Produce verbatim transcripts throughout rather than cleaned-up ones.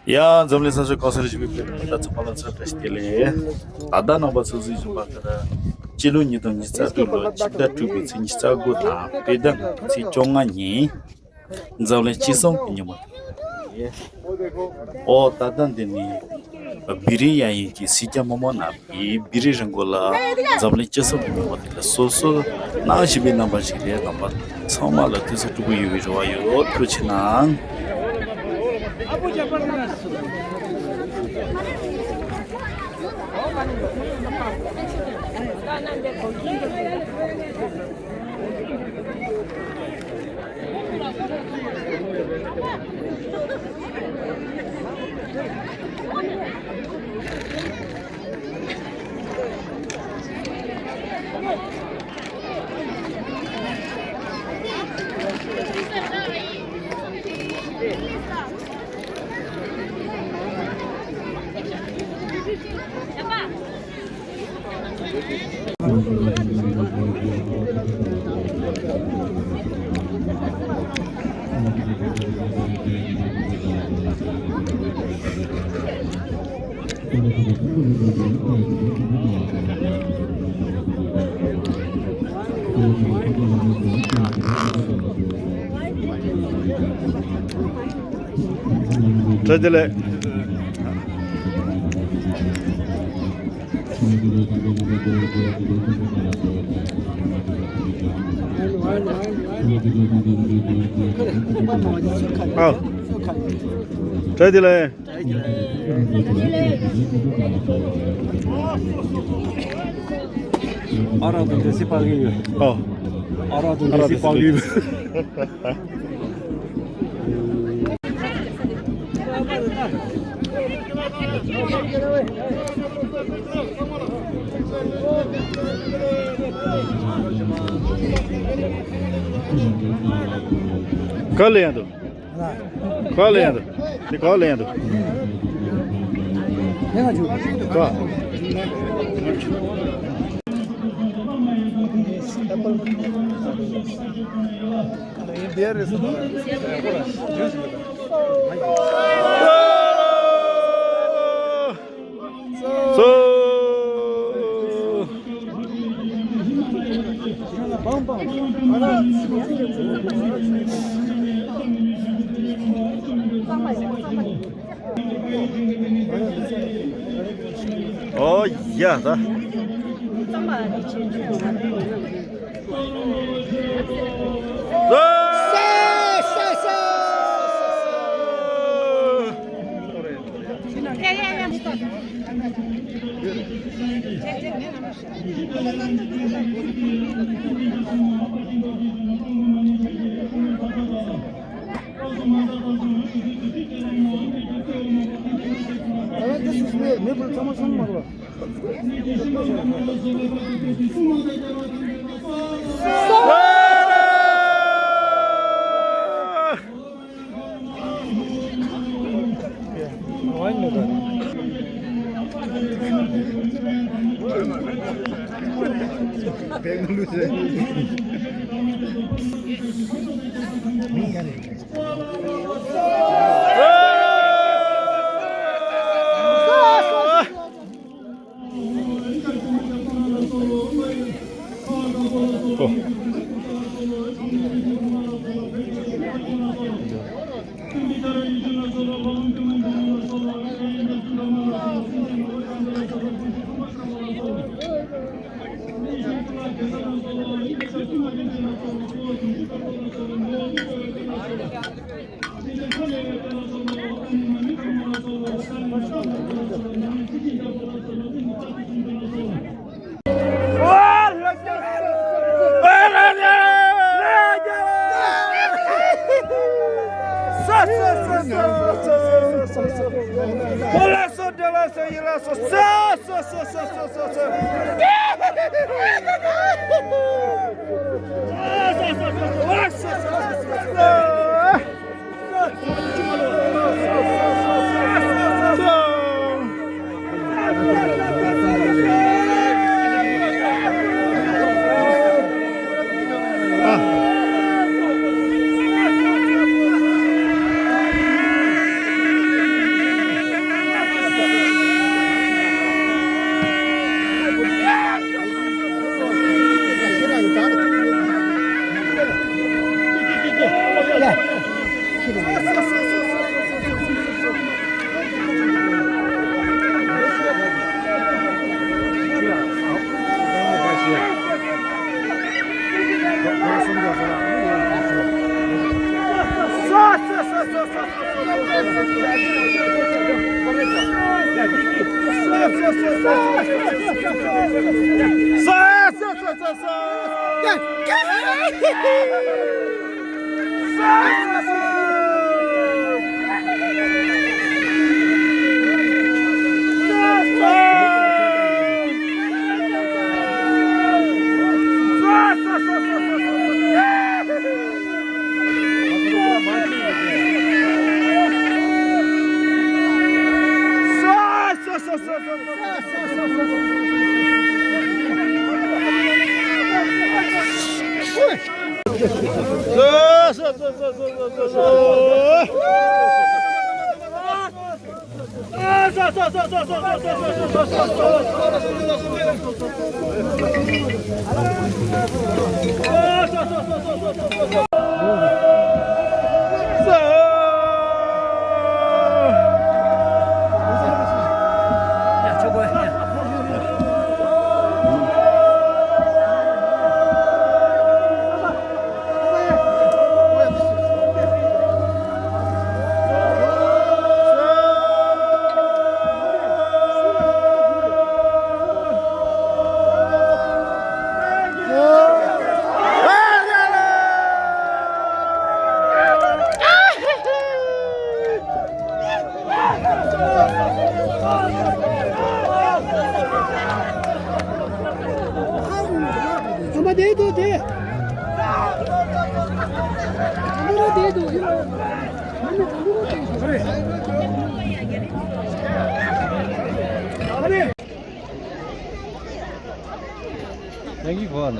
ཡ། འཛམ་གླིང་ས་ཕྱོགས་གང་སར་བཞུགས་པའི་བོད་རིགས་དང་ཚང་མ་ལ་འཚམས་འདྲི་བཀྲ་ཤིས་བདེ་ལེགས། ད་ལྟ་རྣམ་པ་ཚོ་གཟིགས་བཞིན་པ་ལྟར། སྤྱི་ལོ་ཉིས་སྟོང་ཉི་ཤུ་རྩ་དྲུག་ལོ་ཕྱི་ཟླ་དྲུག་པའི་ཚེས་ཉི་ཤུ་རྩ་དགུ་དང་། དཔེ་ཟླ་ལྔ་པའི་ཚེས་བཅོ་ལྔ་ཉིན། འཛམ་གླིང་སྤྱི་བསང་གི་ཉིན་མོ་དེ་རེད། ཨོ། ད་ལྟ་འདི་ནི་བི་རི་གཡས་གཡོན་གྱི་སེར་སྐྱ་དམར་མོ་རྣམས་ཀྱིས་བི་རི་རི་མགོ་ལ་འཛམ་གླིང་སྤྱི་བསང་གི་ཉིན་མོ་དེ་ལ་སོ་སོ་གནང་བཞིན་པའི་རྣམ་པ་ཞིག་རེད། རྣམ་པ་ཚང་མ་ལ་དུས་ཚོད་སྤྲོ་པོ་ཡོད་པའི་རེ་བ་ཡོད། ཐུགས་རྗེ་གནང་། བཀྲ་ཤིས་བདེ་ལེགས། ཨ། བཀྲ་ཤིས་བདེ་ལེགས། ཨ་ར་དང་འདྲ་སི་པག་ལི་ཡོད། ཨོ། ཨ་ར་དང་འདྲ་སི་པག་ལི་ཡོད། ག་ལ་ཡང་འདུག་ག་ལ་ཡང་འདུག་འདི་ག་ལ་ཡང་འདུག་ག་ཨོ་ཡ་ད། ཨ་མ་བསྡད་འདུག་དེ། ཨ་མ་ར་བསྡད་འདུག་ཨ་མ་གང་འདུག་ཨ་རེ། ཨ་རེ། ཡང་གི་གོ་ན།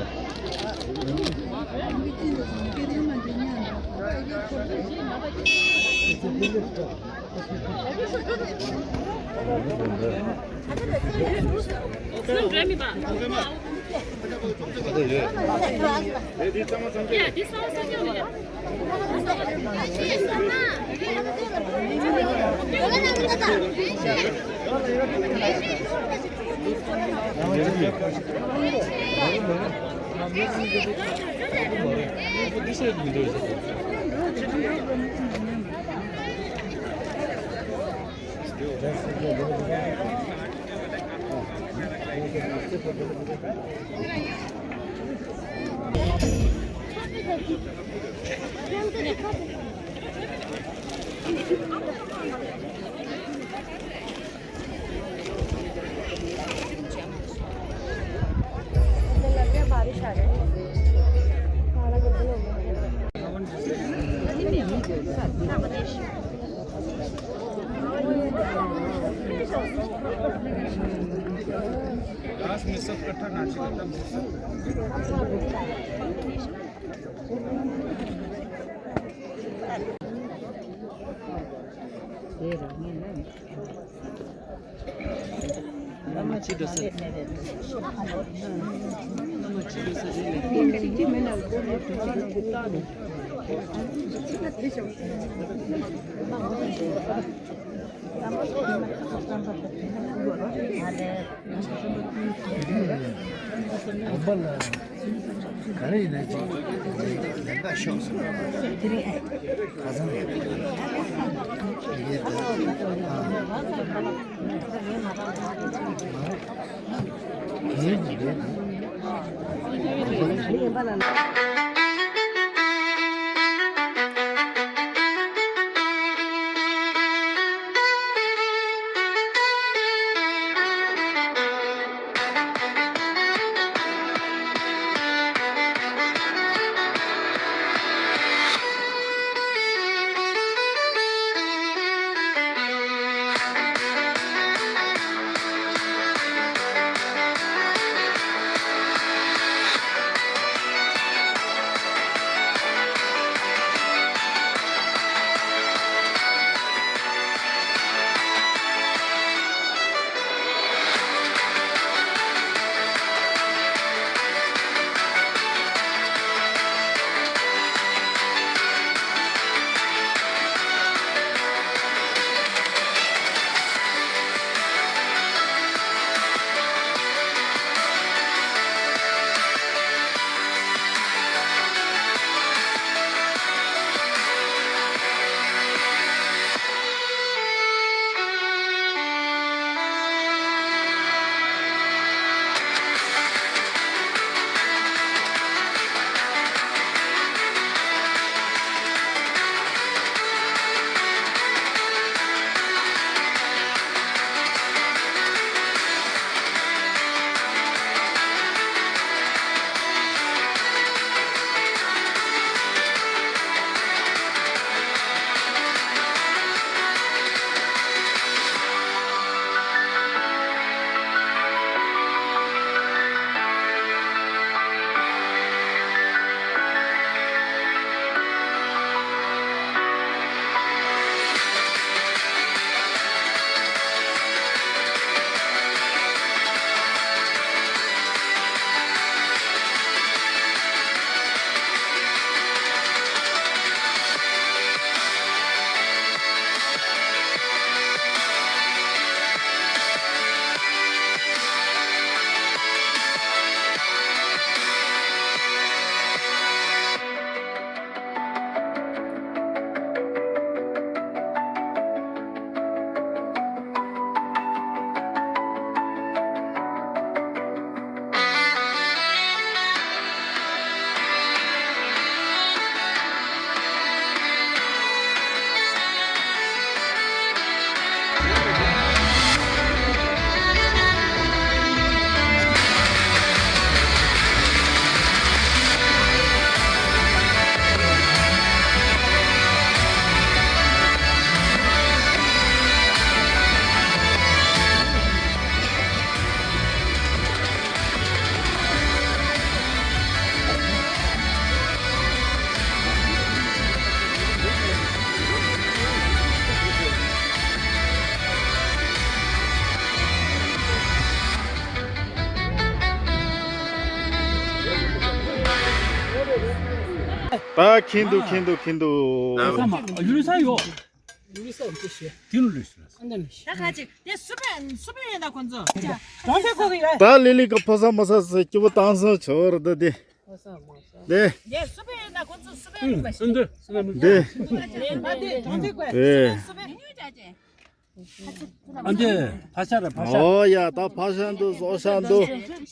ག་རེ་ཡིན་ན་ཅིག་ལས་ཀ་ཤོག་སོང་། དེ་རིང་ཁ་སང་ཡོད་པའི་ཡིན་ད། ཨ། ཡིན་ཡིན། ད་ཁེངས་འདུག་ཁེངས་འདུག་ཁེངས་འདུག་ཡུལ་ས་ཡོད། ཡུལ་ས་ཡོད་ཅི་ཞེས། དེ་ལ་ལུས་སུ། ད་ཁ་ཅིག་དེ་སུ་པན་སུ་པན་ཡིན་ད་ཁོ་ཚོ། གྲོང་ཁྱེར་ཁོ་གི་ཡོད། ད་ལི་ལི་གི་ཕོ་ས་མོ་ས་ཟེར་སྐྱིད་པོ་བཏང་སོང་ཆོར་ད་དེ། དེ། དེ་སུ་པན་ཡིན་ད་ཁོ་ཚོ་སུ་པན་ལུག་པ་ཞིག་ཨ་འདི་སུ་པན་ལུག་པ། དེ། སུ་པན་ཡིན་ད་ཅེ། ཨ་འདི་ཕ་ཤ་ར་ཕ་ཤ། ཨོ་ཡ་ད་ཕ་ཤ་འདུག་ཟོ་ཤ་འདུག་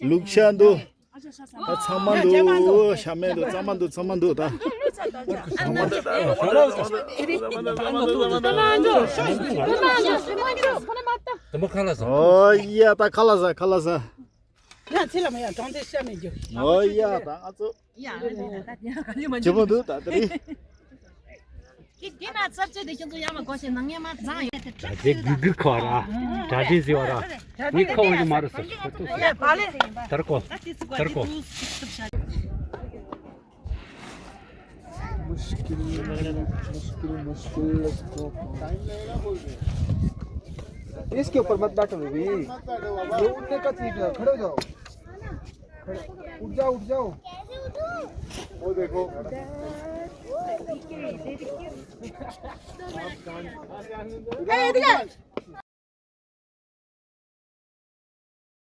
ལུག་ཤ་འདུག་ད་ཚང་མ་འདུག་ཤ་མེད་འདུག་ཚང་མ་འདུག་ཚང་མ་འདུག་ད། དེ་མོ་ཁ་ལ་ཟ། ཨོ་ཡ་ད་ཁ་ལ་ཟ་ཁ་ལ་ཟ། ཡང་ཚེ་ལ་མ་ཡང་གྲོང་སྡེ་ཤ་མེད་རྒྱུ། ཨོ་ཡ་ད་ང་ཚོ། ཡ། ཇེ་མོ་འདུག་ད་དེ་རིང་། དེ་དེ་ན་ཚབ་ཆེ་དེ་ཁྱོད་ཚོ་ཡར་མ་གོ་ཞེ་ནང་ངས་མ་བཟང་ཡོད་དེ། གྲ་སྒྲིག་གི་གི་ཁོ་ར། གྲ་སྒྲིག་ཟེར་བ་ར། ངས་ཁོ་བ་ཡི་མ་རུ་སོ་སོ་སོ། ད་ར་གོ་ད་ར་གོ मुश्किल मुश्किल मुश्किल इसके ऊपर मत बैठो बेबी। ये उठने का चीज है, खड़े हो जाओ। खड़े, उठ जाओ, उठ जाओ। वो देखो। ए, इधर।